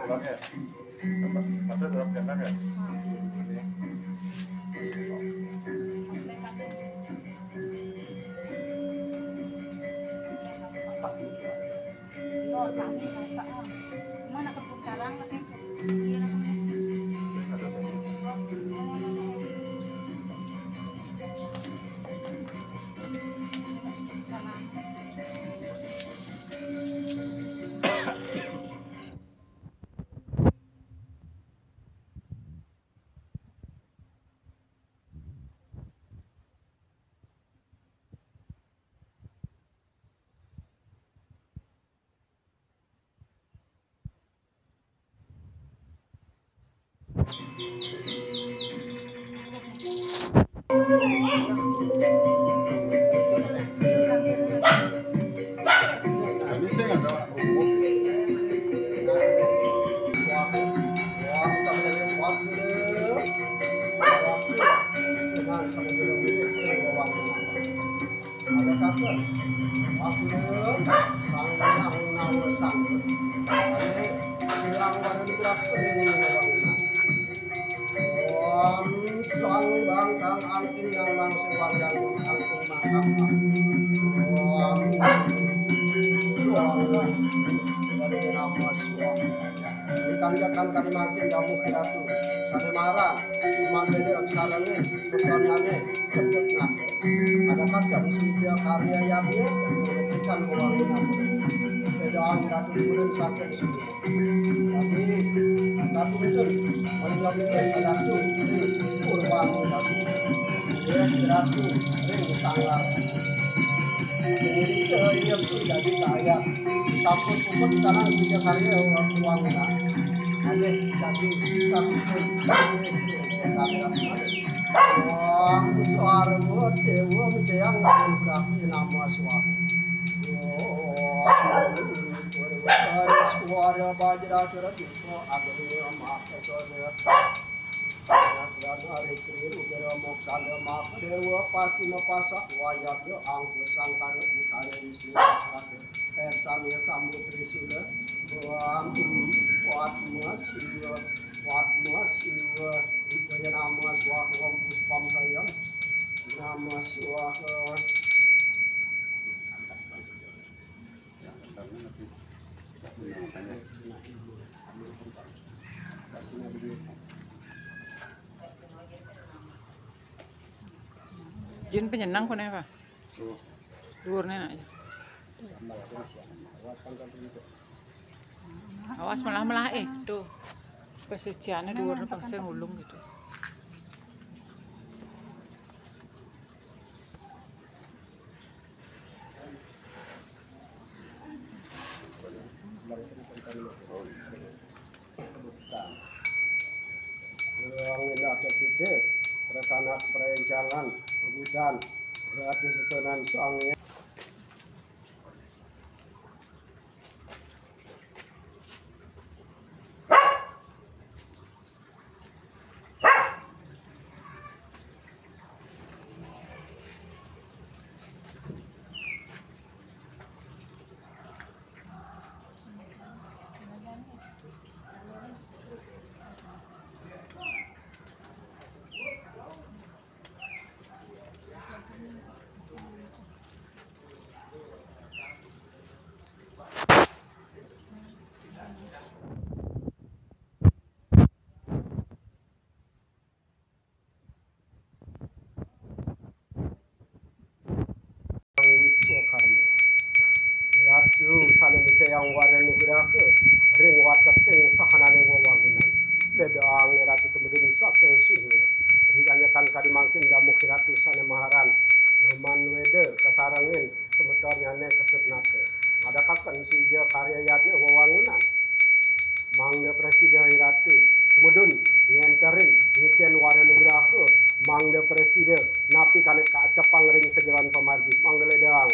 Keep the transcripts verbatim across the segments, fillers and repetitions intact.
Oke. Masuk dalam kandang ya? Mana kebun karang katanya. Ada kata, aku sang nang nawa sang. Ane silang wara nugraha ring wewanggunan. Om sang bang kang angkin nang mang sewang yang angkung makam. Om swaha. Ring nama swaha. Ring kanjakan kadi mangkin dawuh Ratu. Sane maran, mangda aksarane, semetonnyane, cedhek nate. Ada kang sida karya yadnya, cikan wewanggunan. Bedaan Ratu Gunung saking sini. Tapi, Ratu Gunung, menjadi Ratu Purwan Ratu. Dia Ratu, ring sanggar. Ini, eh, iya, tuh, jadi kaya. Sampun puput tanah sida karya wewanggunan. Alih dadi kapitun. Om Swarwa Dewa Wijayang Wanugrahi nama swaha. Om Swarwa Bajra Cura Dipro Agni Makasana. Nagara Ritri Rudra Moksana Makadewa Pacima Pasa Wayabya Angkusangkara Utara Wisnu Persami Samudri Sula. Om Padma Siwa, Padma Siwa, Rupaya Nama Swaha, Om Puspam Kayam Nama Swaha. Jin penyenang koné apa? Dhuwurné nak ya. Awas melah-melah eh tuh. Pesuciannya dhuwur pengse ngulung gitu. Wong indah ada gede, resanak perencangan, pegudan, berarti susunan suangnya. Wiswakarma. Ratu sane micayang wara nugraha ring wateking sahananing wewangunan. Ledang Ratu tumedun saking sunga. Ri kanyakan kadi mangkin damuh Ratu sane maharan. Numan weda kasarengin semetonnyane Ketut Nata. Ngadakaken sija karya yadnya wewangunan. Mangda prasida Ratu tumedun ngenterin ngicen wara nugraha. Mangda prasida napi kane kacepang ring sajeroan pamargi. Mangda ledang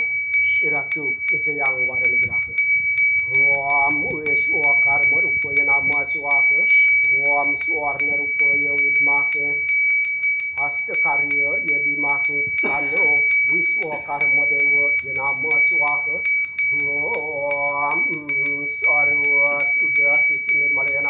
Ratu ngicayang wara nugraha. Om Wiswakarma rupaya nama swaha. Om Swarna rupaya widmahe. Astakarya ya dimahi tanda Wiswakarma Dewa ya nama swaha. Om Sarwa Suda Suci Nirmalaya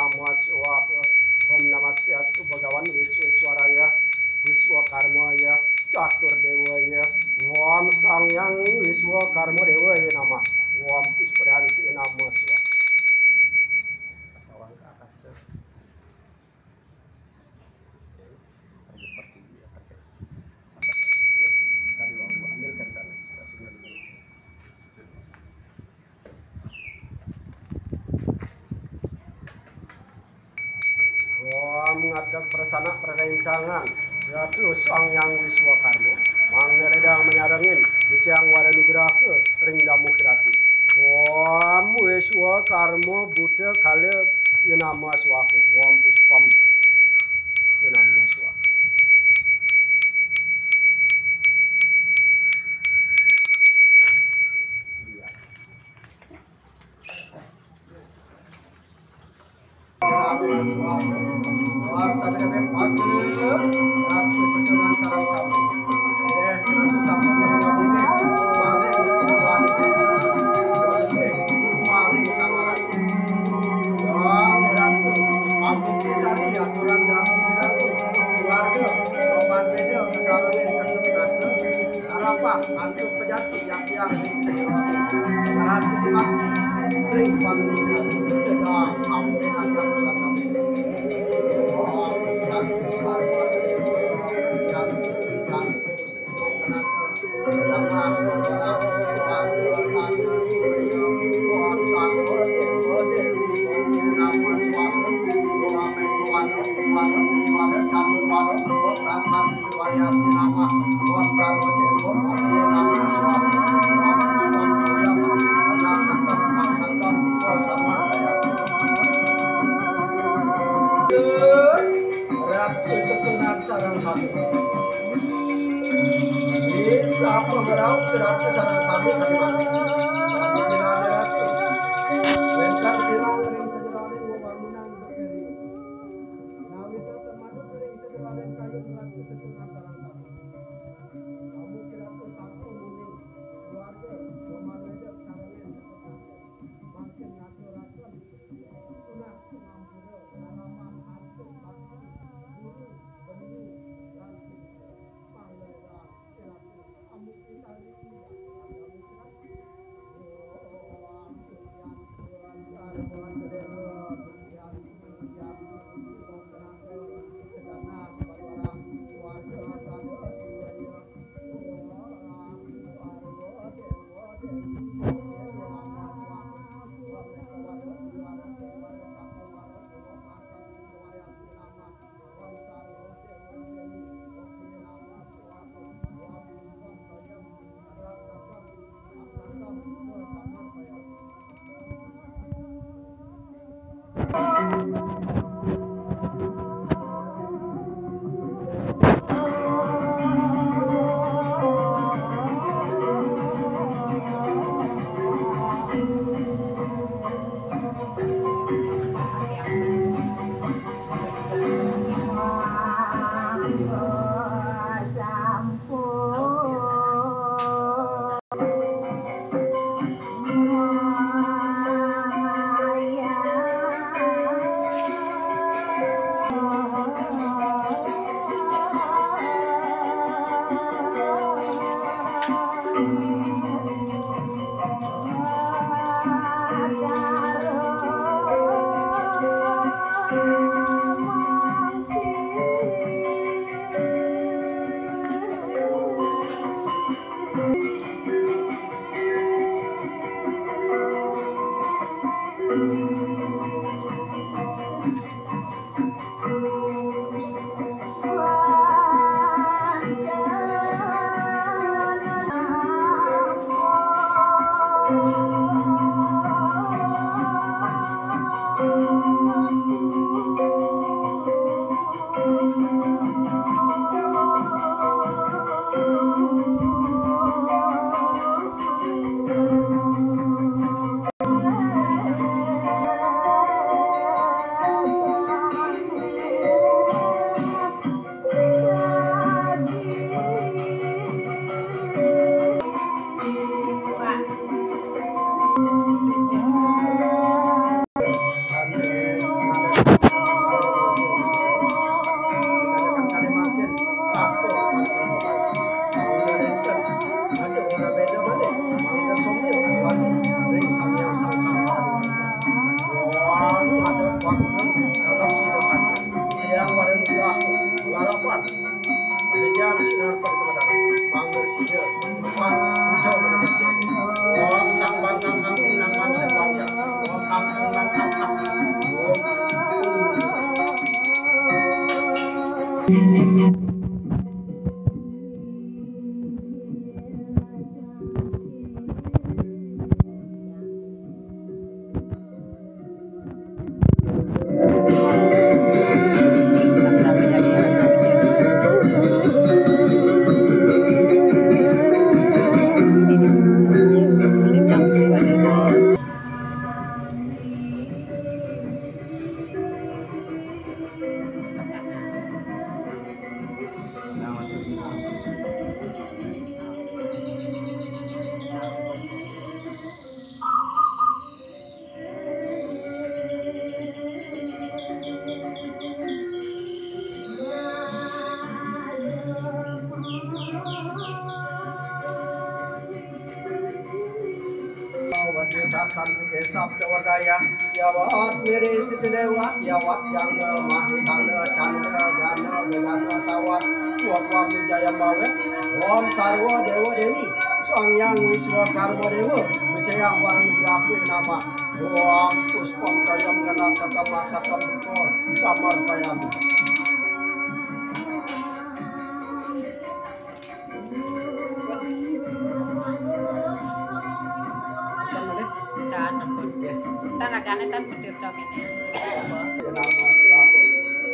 Sangang Ratu Sang Hyang Wiswakarma, mangda ledang manyarengin nyuciang wara nugraha ring damuh ratu. Om Wiswakarma Buta Kala Yanama Swaha. Om Puspam Yanama Swaha. Arapah antuk pejati yang tiang ring sejero. Rasa bakti ring panglima. Dah aku sanjang dalam. Wah, dan besar yang yang Ratu sesunan sareng sami. Ih, sapa ngrauh ratu sareng sami? Wénten pirang ring sajeroning wewangunan berdiri. Ngawita semanut ring sajeroning kayun ratu sesunan sareng sami. Amun kirang sampun uning keluarga, Roma Wedek sarengin mangkin ngaturaken tunas pangampura, salaman antuk bakti, guru, bendésa, lan pangléran. Wajah sat santu esap dewadaya, yawat mere siti dewa, yawat yang mahitana chandra gana gana tawat, wak wak jaya bawe, om sarwa dewa dewi, sang yang wiswa karma dewa, becayang warang grapi nama, om puspam dayam gana satamak satam samar payam. Tan, tan ragane tan petir dong ini.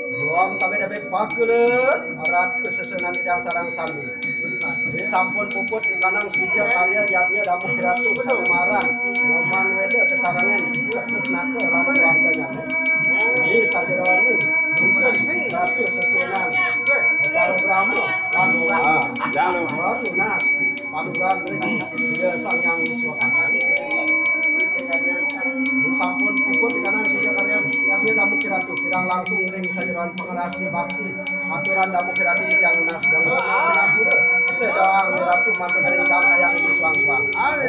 Buang tabe-tabe pakele arat kesesenan idang sarang sami. Ini sampun puput di kanang sija karya yadnya damu kiratu salumaran. Nyoman wede kesarangan ketut nake lalu warganya. Ini sajeroning mungkin ratu sesunan. Baru Brahma. Anu, ah, jalur. Baru nas. Panuran ring Ida Sang Hyang Wiswakata. Sampun puput di kanang sija karya, karya damu kiratu kirang langkung ring sajeroning pangerahasni bakti. Aturan damu kiratu yang nas dalam sinampura. Doang ratu mantu ring Sang Hyang Wiswakata.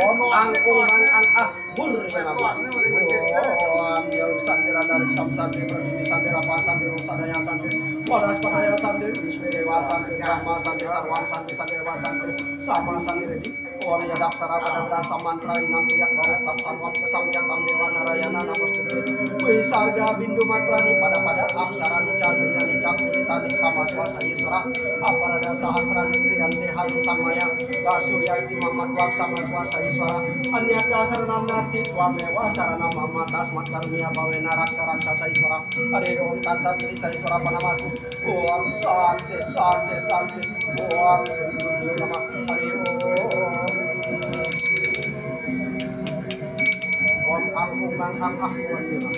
Om angkung mang ang ah. Mur ya nama. Om ya santi randa rik sam santi pradini santi rapa santi rosa daya santi waras padaya santi wiswe dewa santi brahma santi sarwam santi santi dewa santi sama santi redi. Om ya daksara pada brasta mantra inam tuyak bawa tap sarwam kesam ya tam dewa narayana namastu. Wisarga bindu mantra ni pada pada apsara nica dunia nica kuritani sama swasa iswara aparada sahasra negeri ante hari samaya. Dasu ya iti mamat wak sama swasa iswara. Anyata saranam nasti, twamewa saranam mama, tasmat karunia bhavena raksha rakshasa iswara. Hari Om Tat Sat Sri Sai Iswara Panamastu. Om Santi, Santi, Santi. Om Sri Guru Namaha. Hari Om. Om Ang Ung Nang Ang Ah Kuan Nila.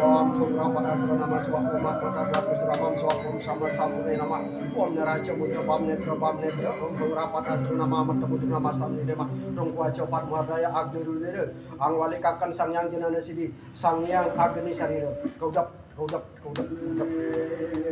Om Sukra Pada Sranama Swaha Om Kota Dwat Sramam Swaha Om Sama Samune Nama. Om Naraja Mudra Bam Netra Bam Netra. Om Sukra Pada Sranama Mata Mudra Nama Samune Nama. Rung Kuaca Padma Daya Agni Rudira. Ang Wali Kakan Sang Hyang Jenana Sidi, Sang Hyang Agni Sarira. Kaudap, kaudap, kaudap, kaudap.